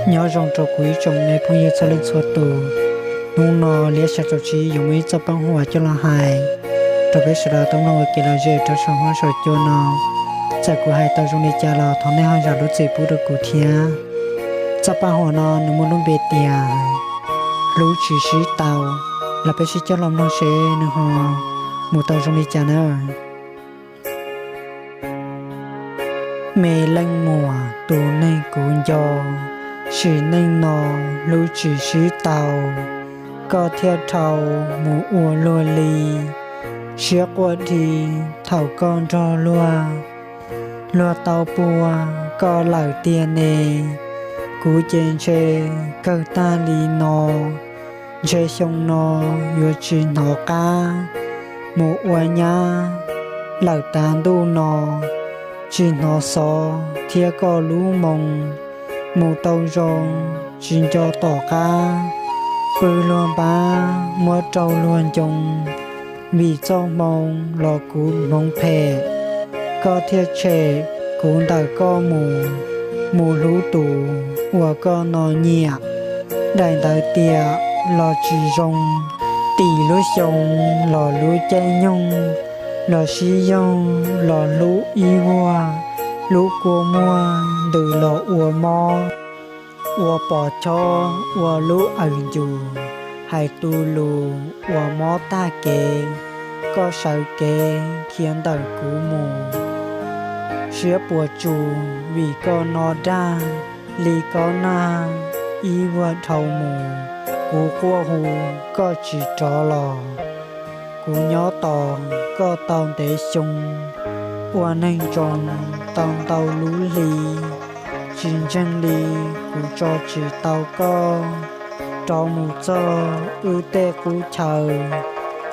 Nyob zoo rau kuv ib tsoom me phooj ywg txhua leej txhua tus. Hnub no Liab Xya Caum Tsib yuav muaj ib txoj paj huam coj los hais rau peb sawv daws tau mloog ua kev lom zem rau saum huab saum cua no. Txawm kuv hais tau zoo li cas los thov nej ho zam lub txim pub rau kuv thiab. Txoj paj huam no nws muaj lub npe tias Hlub Tsis Sib Tau. Los peb sib coj los mloog seb nws ho mus tau zoo li cas na. Me leej muam tus neeg kuv nco, sim neej no hlub tsis sib tau, koj thiaj dhau mus ua luag li. Siab quaj dhi thaum koj nrog luag, luag tau puag koj lawm tiag ne. Kuv ces ntshe kawg tag li no, ntshe xyoo no yuav tsis hnov qab mus ua nyab lawm tav ntuj no. Tsis hnov xov thiab koj lub moo, mus tau zoo tsis nco tom qab. Pw luag npab muab rau luag ncoo, vim txoj hmoo los kuv hmoov phem. Koj thiaj tshem kuv ntawm koj mus, mus hlub tus uas koj no nyiam. Daim ntawv tiam los tsis zoo, tim lub xyoo los lub caij nyoog, los sib yoog los hlub ib vuag, lub kua muag ntws los ua mob, ua pos chob ua lub awm ncus, hais tu lus uas mob tag kev. Koj sawv kev khiav ntawm kuv mus, siab puas tsuaj vim koj no dag li kob nag ib vuag dhau mus. Kuv quaj hu koj tsis rov los, kuv nyob tos koj tau ntev xyoo. Ua neeg tsoos tau ntau lub hli, tsis ntseeg li kuv tso tsis tau koj rov mus txog wb tej qub chaw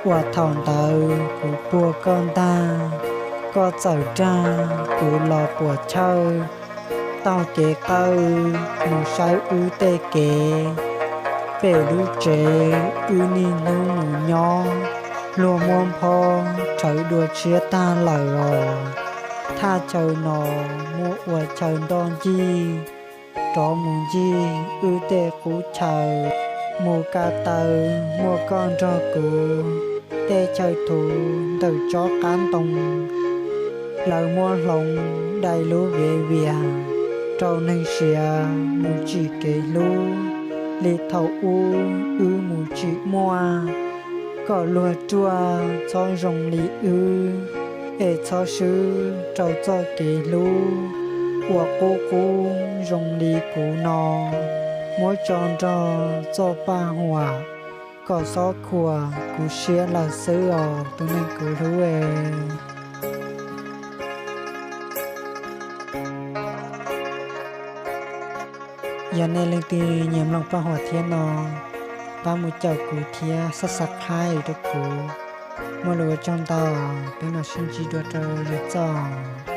uas thaum ntawd kuv puag koj ntag. Koj txawm dag kuv los puas chawj, taug kev qawj mus saib wb tej kev. Pem lub tsev wb niaj hnub mus nyob, luag muab nphob rhawv dua tshiab tag lawm os. Thaj chaw no muaj ua chaw ntoj ncig, rov mus ncig wb tej qub chaw, mus ko taw muaj koj nrog kuv. Tej chaw thuv ntawm tsob qab ntoo, lawv muab hloov dai lub viav vias rau neeg siav mus tsim kev hlub li thaum ub wb mus tsim muaj. Kom luag ruaj txhob zoo li wb, es txhob swb rau txoj kev hlub uas qub qub zoo li kuv no. Muab tso nrog txoj paj huam, kom xob khuam kuv siab lawm xwb os tus neeg kuv hlub. Yog nej leej twg nyiam mloog paj huam thiab no, pab mus caum kuv thiab subscribe rau kuv. Muaj lus ua tsaug ntau, peb mam sib ntsib dua rau lwm zaus.